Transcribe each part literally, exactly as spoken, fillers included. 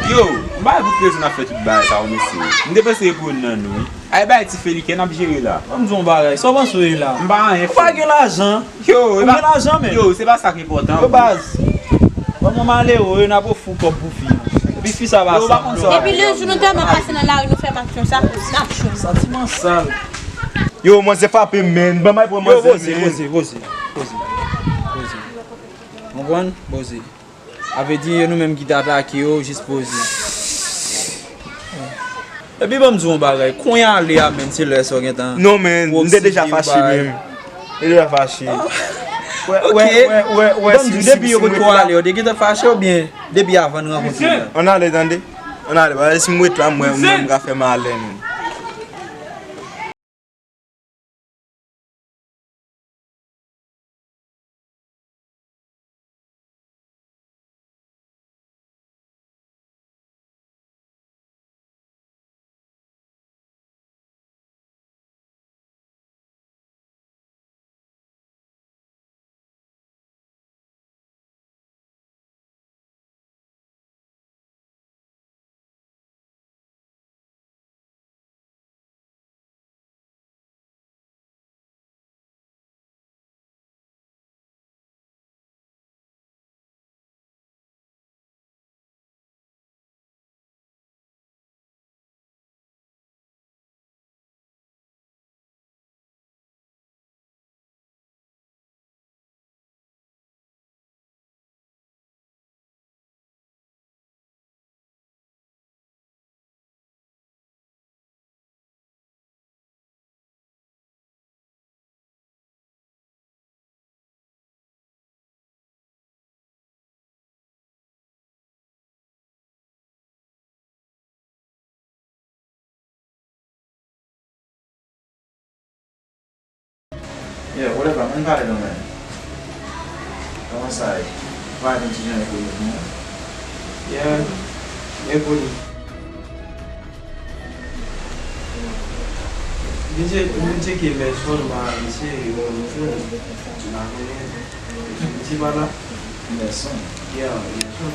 Yo, m pa wè pou ki rezon n ap fè tout bagay sa yo, mesye. M te panse e pou youn nan nou, wi. Ay bay ti Felike, n ap jere la. Ban m di w yon bagay, sa w panse w ye la? M pa anyen, frè. Ou pa gen lajan. Yo, ou gen lajan, men. Yo, se pa sa k enpòtan. Yo, baz. Ban mwen malere, yo, n ap ofri w kòb pou fi. Epi fi sa pa sanble. Epi lè jou nou tèlman pase nan lari, nou fè m aksyon sa, n ap jwenn. Santiman sal. Yo, manzè frape m, men. Ban m al pran manzè, men. Yo, poze, poze, poze. Poze. Poze. Konprann? Poze. A vle di, e nou menm ki te atake yo, jis poze. Epi ban m di w yon bagay, kounye a ale a, menm se lè sa w gentan. Non, men, m te deja fache menm. M te deja fache. Wè, wè, wè, wè, wè, ban m di w, depi yo potko ale, yo te gentan fache oubyen depi avan n rankontre yo? Ann ale, tande. Ann ale, paske si m ret la, mwen, mwen, m ka fè malè, menm. Yeah, whatever, ann pale non, man. Kòman sa ye? Ou pa gen ti jan enpoli pou mwen? Yeah, enpoli. Misye, misye ki Emerson, ma, misye, yo, misye, la konnen. Misye pa la. Emerson? Yeah, Emerson.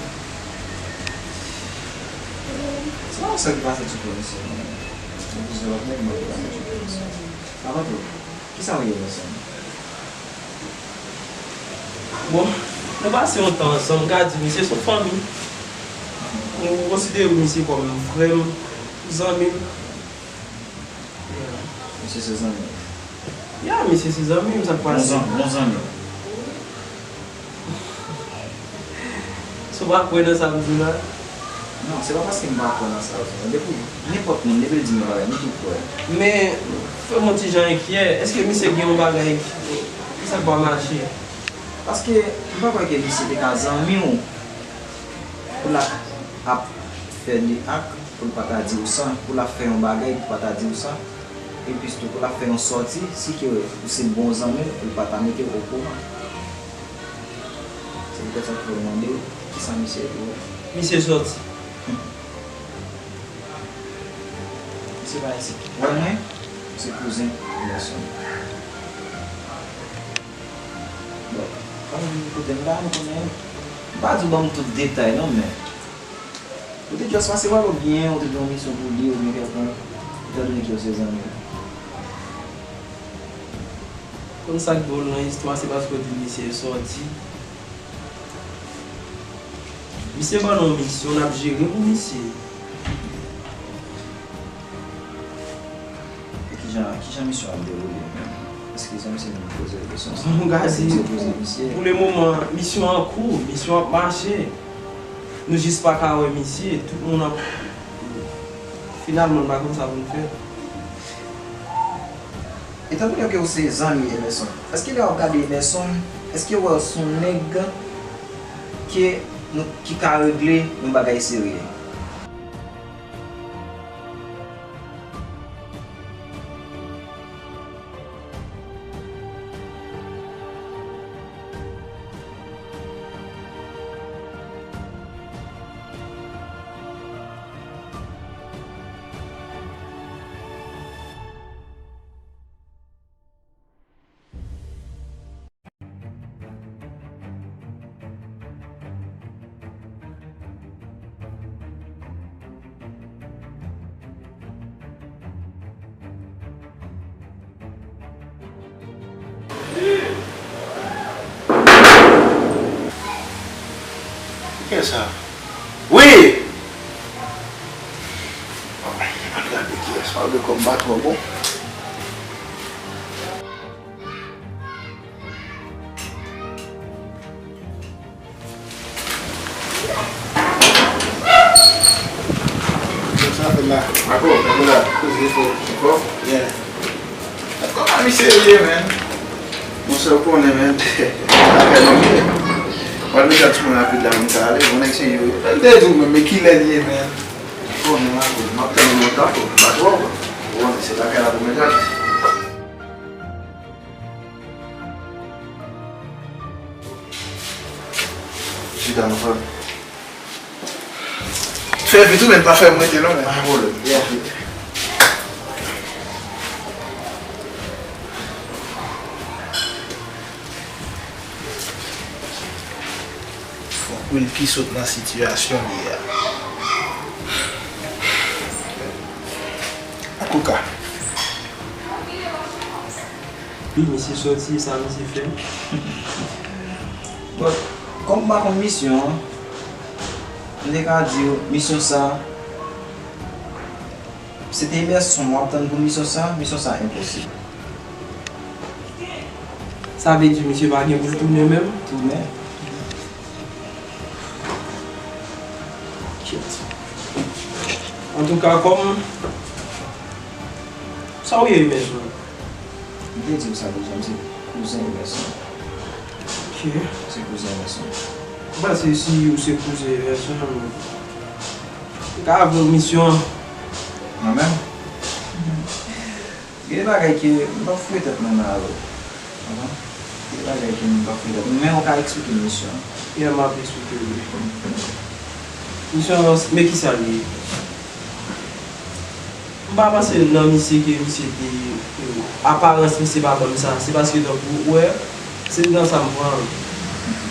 Se pa sa ki pase ti komisè, non. Se plizyè lòt nèg mwen ki pase ti komisè. Avan tou, kisa w ye, Emerson? Bon, nou pase yon tan ansanm, m ka di misye se yon fanmi. M konsidere misye kòm frè m, zanmi m. Misye se zanmi w? Ya, misye se zanmi m, sa k pase? Bon zanmi, bon zanmi. Si w pa kwè nan sa m di w la. Non, se pa paske m pa kwè nan sa w di. Depi nenpòt moun, depi l di m yon bagay, m tou kwè. Men, fè m yon ti jan enkyè. Èske misye gen yon bagay ki, ki sa k pa mache? Paske m pa kwè ke misye te ka zanmi w pou l ap, ap fè de ak pou l pa ta di w sa, pou l ap fè yon bagay pou l pa ta di w sa. Epi sitou pou l ap fè yon sòti, si ke ou se bon zanmi l, pou l pa ta mete w okouran. Se poutèt sa ke mwen mande w, kisa misye di w? Misye sòti. Misye pa isit. Wè mwen, se kouzen Emerson. Bon, kòm kote m pa, m konnen, m pa di w ban m tout detay non, men ou te just pase wè l oubyen ou te gen yon misyon pou li oubyen kèlkonk, etandone ke yo se zanmi w. Konn sa k dwòl nan istwa, se paske w di misye sòti. Misye ban nou yon misyon, n ap jere pou misye. E kijan, kijan misyon ap dewoule menm? Eskize m si m poze kesyon sa. Bon, m ka di, pou, pou le moman, misyon an kou, misyon ap mache. Nou jis pa ka wè misye, tout moun ap, finalman, n pa konn sa pou n fè. Etandone ke w se zanmi Emerson, èske lè w ap gade Emerson, èske w wè l se yon nèg ke nou, ki ka regle yon bagay serye? Kiyès sa? Wi! Al gade kiyès, malgre kòm pa twò bon. Sa fè la. Bravo, bravo la. Koze fò. Fò? Yeah. Kòman misye ye, man? Monchè, ou konnen, man. Afè nonm ye. Mwen deja timoun rapid la, mwen ka ale. Mwen nèg se yo. Mwen te di w, men, men kilè l ye, man? Ou konnen, m ap tann lontan, fò m pa twò. Ou konnen, se lakay la pou mwen gade. Chita, mon frè. Fè vit wi, men pa fè m rete non, men. Pa gen pwoblèm. Yeah. Fòk Wilky sot nan sitiyasyon li ye a. Antouka. Wi, misye sòti, sa misye fè. Bon, kòm m pa konn misyon an, m te ka di w, misyon sa, se te Emerson m ap tann pou misyon sa, misyon sa enposib. Sa vle di misye pa gen pou l tounen menm? Tounen. Shit. Antouka, kòm sa w ye, Emerson? M te di w sa deja, m se kouzen Emerson. Ok. Se kouzen Emerson. M panse si ou se kouzen Emerson, ou ka avè w misyon an. Mwen menm? Gen de bagay ke m p ap foure tèt mwen mal. Konprann? Gen de bagay ke m p ap foure tèt mwen. Men ou ka eksplike misyon an. Yeah, m ap eksplike w. Misyon an, men kisa l ye? M pa panse nan misye ke misye te, aparans misye pa ban m sa. Se paske tankou ou wè, se nan sa m pran.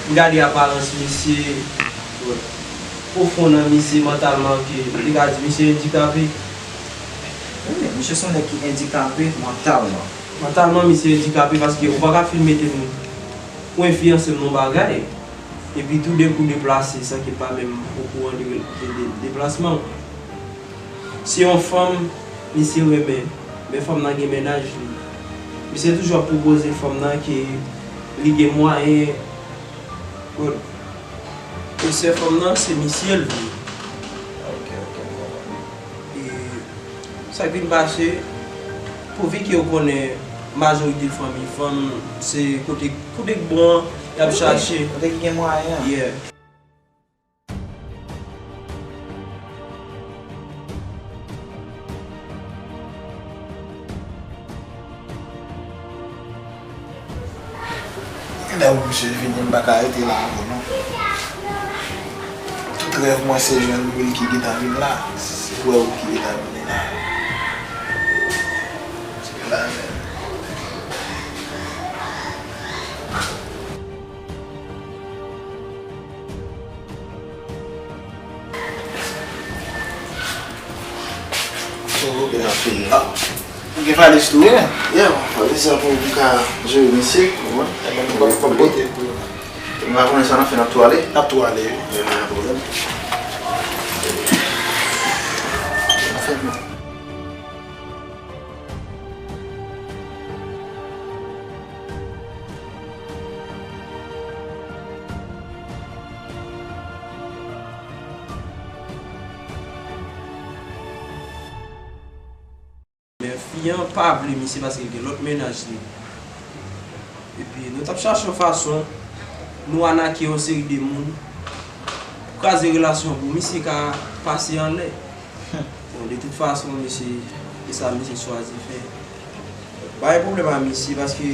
M gade aparans misye, pwofon nan misye, mantalman ke m te ka di misye andikape. Wi, misye se yon nèg ki andikape mantalman. Mantalman misye andikape paske ou pa ka fin mete m, ou enfliyanse m nan yon bagay, epi toudenkou deplase san ke l pa menm okouran de, de, de deplasman w. Se yon fanm misye renmen, men fanm nan gen mennaj li. Misye toujou ap pwopoze fanm nan ke li gen mwayen. Bon, e sè fanm nan, se misye l vle. Ok, ok, m konprann. E sa k vin pase, pou vi ke w konnen majorite fanmi, fanm, se kote, kote k bon an, y ap chache. Kote ki gen mwayen an. Yeah. Lè w misye vini, m pa ka rete la ankò non. Tout rèv mwen se jwenn Wilky ki ta vin la. Se pou wè Wilky ki ta vini la. Se la menm. Ou gen valiz tou, wi, men. Yeah, valiz la pou m ka jere misye, ou konprann? Ebyen, nou pap, pap pote pou yo. M pa konnen sa n ap fè, n ap tou ale? N ap tou ale, wi. Yeah, pa gen pwoblèm. N ap fè l. Men fi an pa vle misye paske l gen lòt mennaj li. Epi nou t ap chache yon fason, nou anake yon seri de moun pou kraze relasyon pou misye ka pase anlè. Bon, de tout fason, misye, se sa misye chwazi fè. Pa gen pwoblèm a misye, paske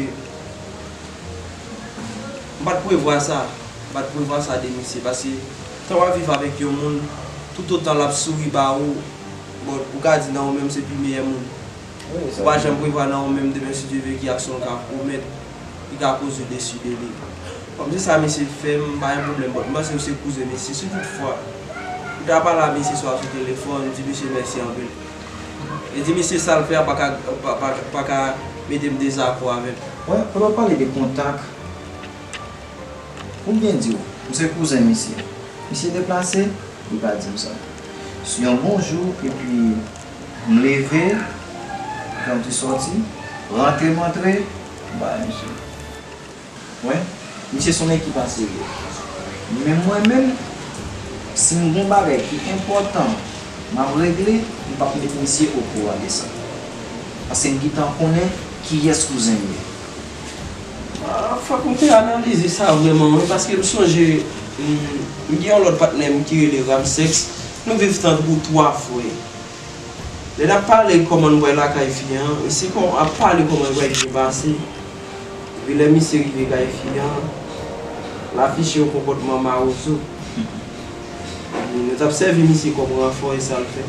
m pa t prevwa sa. M pa t prevwa sa de misye, paske tan w ap viv avèk yon moun, toutotan l ap souri ba ou, bon, ou ka di nan ou menm se pi meyè moun. Ou pa janm prevwa nan ou menm demen si Dye vle ki aksyon l ka komèt, li ka koze desi de li. Kòm se sa misye fè, m pa gen pwoblèm, but m panse ou se kouzen misye. Si toutfwa ou ta pale a misye swa sou telefòn, di misye mèsi anpil. E di misye sa l fè a pa ka, pa, pa, pa ka mete m dezakò avè l. Wè, pandan w pale de kontak, pou m byen di w, m se kouzen misye. Misye deplase, li pa di m sa. Se yon bon jou, epi m leve, fè yon ti sòti, rantre m antre, m ba misye. Wi, misye se yon nèg ki pa serye. Men mwen menm, si m gen yon bagay ki enpòtan, m ap regle, m p ap met misye okouran de sa. Paske m gentan konnen kiyès kouzen m ye. Ah, fòk m te analize sa vrèman, wi, paske m sonje, m, m gen yon lòt patnè m ki rele Ramsex. Nou viv tankou twa frè. Lè n ap pale kòman nou wè lakay fi an, misye kò-, ap pale kòman l wè l byen pase. Epi lè misye rive kay fi an, l afiche yon konpòtman mawozo. Nou t ap sèvi misye kòm ranfò, e sa l fè.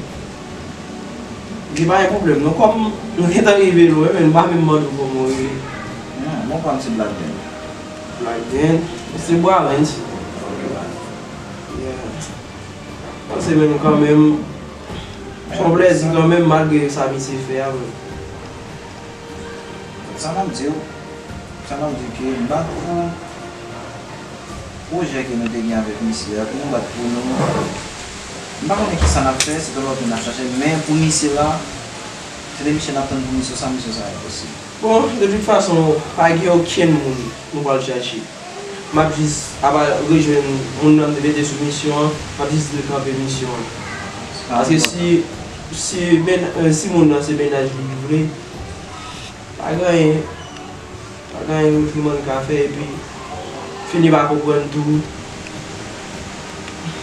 Li pa gen pwoblèm non, kòm nou gentan rive lwen, men m pa menm mande w kòman w rele. Hmm, mwen konn se Black Dan. Black Dan, se Bwa Ranch. Ok, bye. Yeah. Panse menm kanmenm, se yon plèzi kanmenm, malgre sa misye fè a, men. Sa m ap di w, sa m ap di w ke m bat pou pwojè ke nou te gen avèk misye a, pou nou bat pou nou. M pa konnen kisa n ap fè, se yon lòt moun n ap chache, men pou misye la, se de misye n ap tann pou misye sa, misye sa enposib. Bon, de tout fason, pa gen okenn moun nou pral chache. M ap jis, apa rejwenn moun nan m te mete sou misyon an, m ap jis di l kanpe misyon an. Paske si, si, men, eh, si moun nan se mennaj li li vle, pa gen anyen, pa gen anyen refriman l ka fè, epi fini pa konprann tou.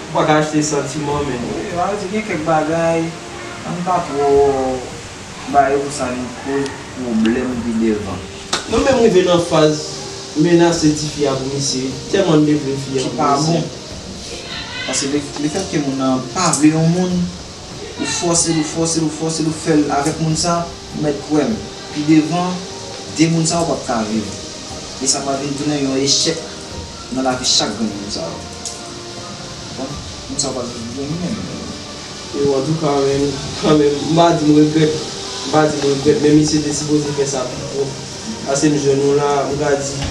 Ou pa ka achte santiman, men. Wi, sa vle di gen kèk bagay, ann pa twò ba yo pou sa vin koz pwoblèm pi devan. Nou menm rive nan faz menase tifi a pou misye, tèlman n te vle fi a pou misye. Ki pa bon. Paske le, lefètke moun nan pa vle yon moun, ou fòse l, ou fòse l, ou fòse l, ou fè l avèk moun sa, ou mèt kwè m, pi devan, de moun sa yo p ap ka viv. E sa pral vin tounen yon echèk nan lavi chak grenn moun sa yo. Bon, moun sa yo pral vin domine nou. Yo, antouka, men, kanmenm, m pa di m regrèt, m pa di m regrèt, men misye te sipoze fè sa pi pwòp. Paske m jwenn ou la, m ka di,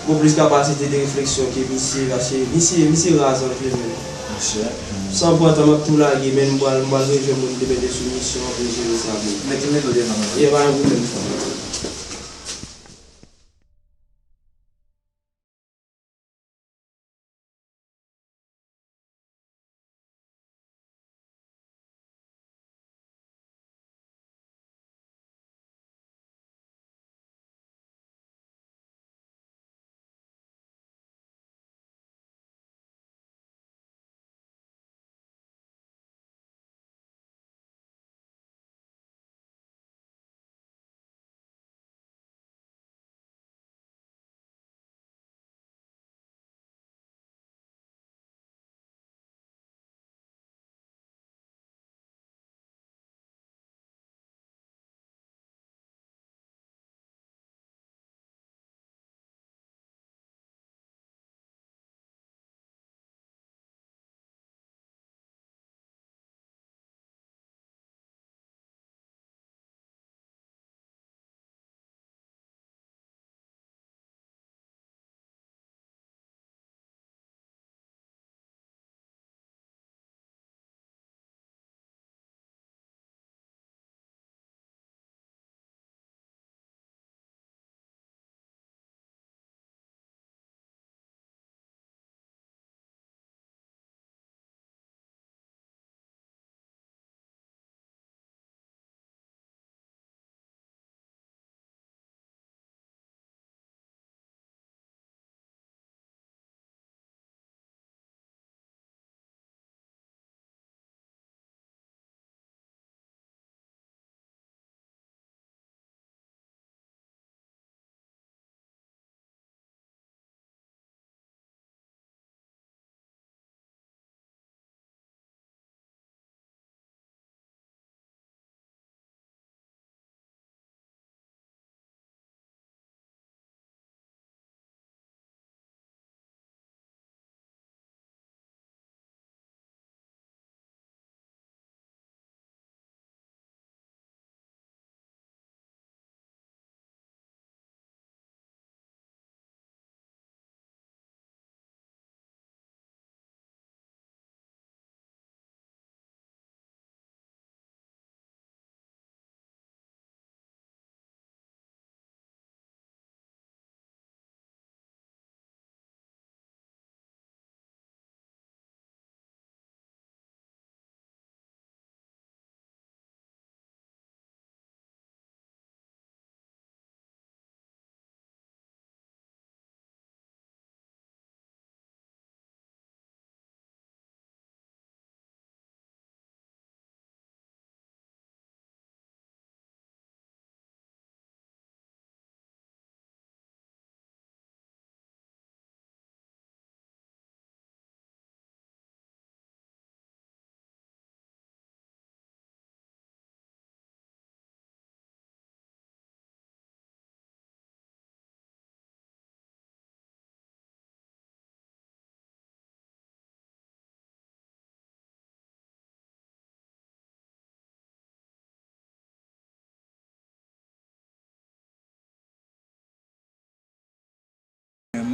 gon plis kapasite de refleksyon ke misye, paske misye, misye raz an jwe menm. Monchè. San pran tan, m ap tou lage, men m pral, m pral rejwenn moun m te mete sou misyon an pou jere sa pou li. Mete, mete w devan nou. Yeah, pa gen pwoblèm, frè.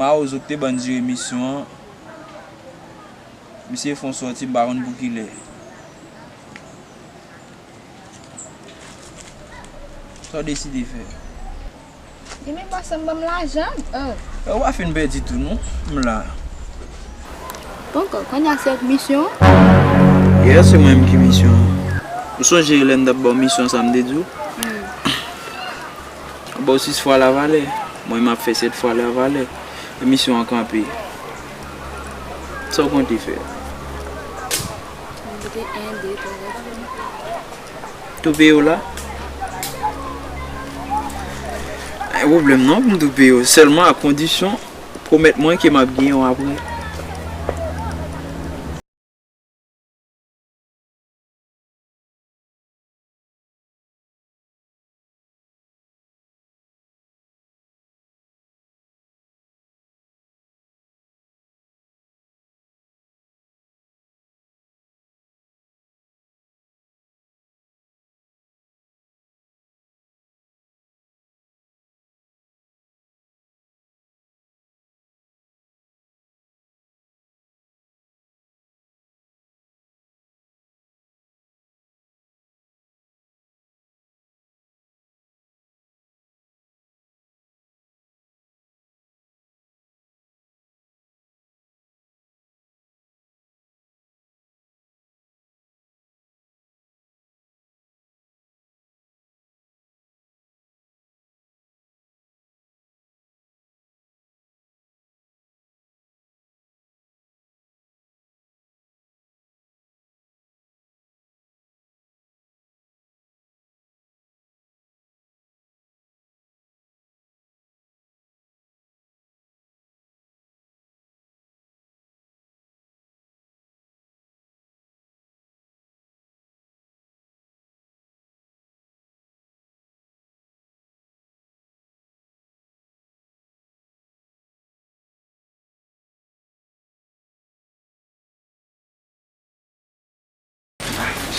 Mawozo ki te ban n jere misyon an, misye fè yon sòti, m pa konn pou kilè. Sa w deside fè? Ebyen, bòs, ban m lajan m. Oh. Ou pa fin pèdi tou, non? M la. Poko, kounye a se misyon an? Yeah, se mwen menm ki misyon an. Ou sonje lè m t ap ba w misyon sa m te di w? Hmm. Ba w sis fwa lavalè. Mwen, m ap fè sèt fwa lavalè. Misyon an kanpe. Sa w konte fè? Mwen te en, de, twa, kat, senk. Tou peye w la? Pa gen pwoblèm non, pou m tou peye w. Sèlman ak kondisyon, pwomèt mwen ke m ap genyen w apre.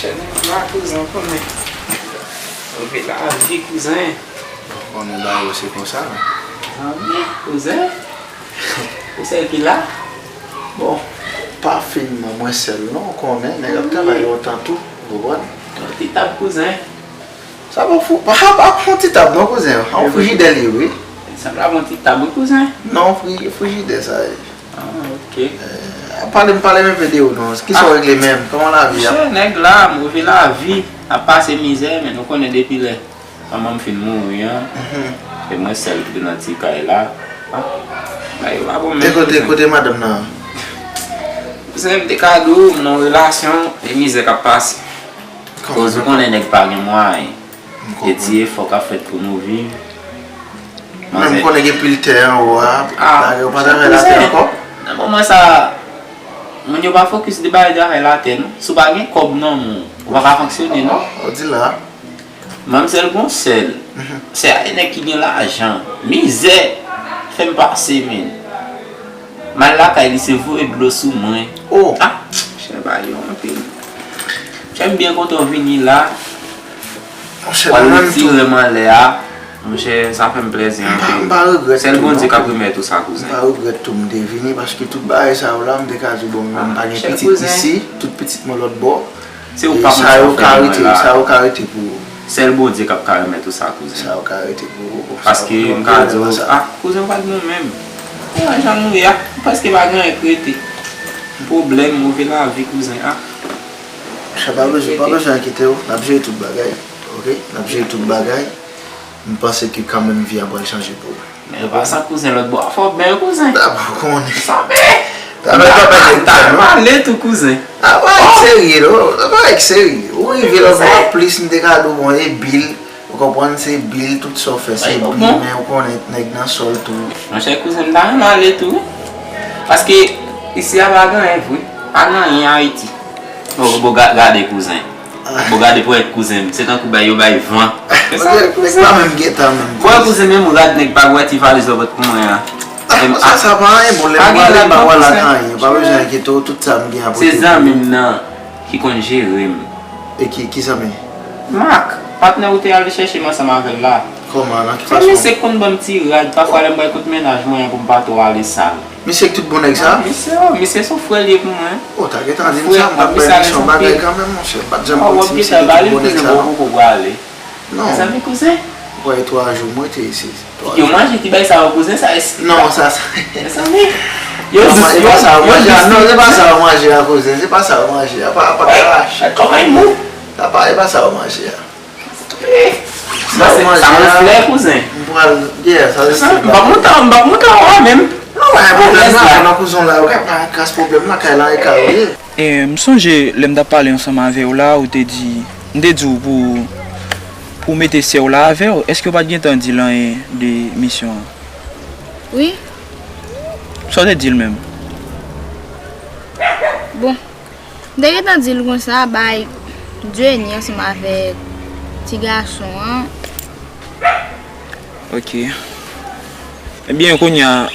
Chè nèg la, kouzen, konnen. Move lavi, kouzen. Bon, nou ba yo, se konsa. Tanbyen, kouzen. Ou sèl ki la? Bon, pa finman mwen sèl non, ou konnen, nèg ap travay lontan tou, ou konprann? Yon ti tab, kouzen. Sa pa fou, pa, pa, pa yon ti tab non, kouzen. Yon frijidè li ye, wi. Sanble avè yon ti tab, wi, kouzen. Non, fri-, frijidè sa ye. Ah, ok. Eh, pale m, pale m enpe de ou non. Kisa w regle menm? Kòman lavi a? Monchè, nèg la, move lavi, ap pase mizè, men nou konnen depi lè manman m fin mouri an, se mwen sèl ki te nan ti kay la. Ah, bagay yo pa bon menm. E kote, kote madanm nan? Kouzen, m te ka di w, m nan yon relasyon, e mizè k ap pase. Koz ou konnen nèg pa gen mwayen. E ti efò k ap fèt pou nou viv. Men m konnen gen pil tè anwo a, bagay yo pa travay latè ankò. Nan moman sa, moun yo pa fokis de bagay travay latè non. Si w pa gen kòb nan men w, ou pa ka fonksyone non. Ou di la. Manmzèl gon sèl. Se a nèg ki gen lajan. Mizè fè m pase, men. M al lakay li, se voye dlo sou mwen. Oh! Ah, chè ba yo anpil. Chè m byen kontan w vini la. Monchè, mwen menm tou. Retire m anlè a. Monchè, sa fè m plèzi anpil. M pa, m pa regrèt tou non. Sèl Bondye k ap remèt ou sa, kouzen. M pa regrèt tou m te vini, paske tout bagay sa yo la, m te ka di w, bon, mwen m pa gen pitit isi, tout pitit mwen lòt bò. Se ou pa konn sa w fè mwen la. Sa yo ka rete pou ou. Sèl Bondye k ap ka remèt ou sa, kouzen. Sa yo ka rete pou ou. Paske m ka di w, ah, kouzen, ou pa t bon menm. Ou wè jan nou ye a, ou prèske pa gen anyen k rete. Pwoblèm, move lavi, kouzen, ah. Sa pa bezwen, pa bezwen enkyete w, n ap jere tout bagay, oke? N ap jere tout bagay. M panse ke kanmenm vi a pral chanje pou ou. Men pa sa kouzen, lòt bò a fò byen kouzen. Dabò konnen. Sa byen. Dabò pa pale tou kouzen. A pa ek serye non. A pa ek serye. Ou rive lòt bò a plis m te ka di w bon e bil. Ou konprann se bil tout sa w fè se bil men ou konnen nèg nan sòl tou. Monchè kouzen m ta renmen ale tou wi. Paske isi a pa gen anyen vre. Pa gen anyen Ayiti. Bon, bon, ga- gade kouzen. Bon, gade pou wè kouzen m. Se tankou bay yo bay van. Nèg pa menm gen tan menm. Bon, kouzen menm ou gade nèg pa wè ti valiz ou pot pou mwen an. Sa, sa pa anyen, bon, lè m prale m pa wè la anyen. Pa bezwen enkyete w, tout sa m gen ap pote pou ou. Se zanmi m nan ki konn jere m. E ki, ki zanmi? Mak. Patnè ou te al chèche m ansanm avè l la. Kòman, nan ki fason? Se misye k konn ban m ti rad, pafwa lè m pral kot mennaj mwen an pou m pa twò ale sal. Misye k tout bon nèg sa? Misye, o, misye se yon frè l ye pou mwen. O, ta gentan di m sa, m t ap bay misye yon bagay kanmenm, monchè. M pa t janm konn si misye te tout bon nèg sa, non. Non. Mezanmi, kouzen. Ou kwè twa jou m rete isit? Yo manje ti bay sa yo, kouzen, sa, eski... Non, sa, sa. Mezanmi. Yo, non, e pa sa yo manje a. Non, se pa sa yo manje a, kouzen. Se pa sa yo manje a. Pa, pa karache. Kòman mou? Sa pa, e pa sa yo manje a. Sa yo manje a. Sa manje a, kouzen. M pral, yeah, sa se... M p ap monte, m p ap monte anwo a menm. Non, pa gen pwoblèm la, nan kouzon la, yo ka pa kras pwoblèm la, kay la, e kay ou ye. E, m sonje, lè m t ap pale ansanm avè w la, ou te di, m te di w pou, pou w mete sè w la avè w. Èske w pa t gentan di l anyen de misyon an? Wi. Sa w te di l menm? Bon, m te gentan di l konsa, bay Djeni ansanm avèk ti gason an. Ok. Ebyen, kounye a,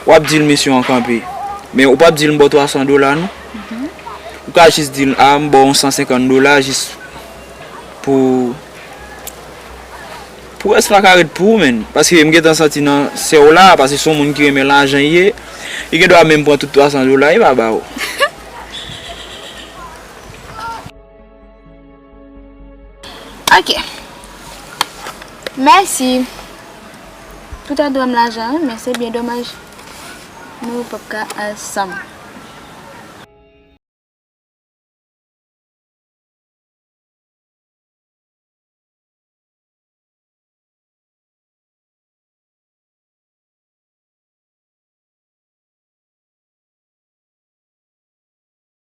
w ap di l misyon an kanpe. Men ou p ap di l m ba w twa san dola, non. Ou ka jis di l, a, m ba w yon san senkant dola, jis pou, pou rès la ka ret pou ou, menn. Paske m gentan santi nan sè w la, paske se yon moun ki renmen lajan li ye, li gen dwa menm pran tout twa san dola, li pa ba w. Ok. Mèsi. Ou ta dwe m lajan, wi, men se byen domaj. Nou p ap ka ansanm.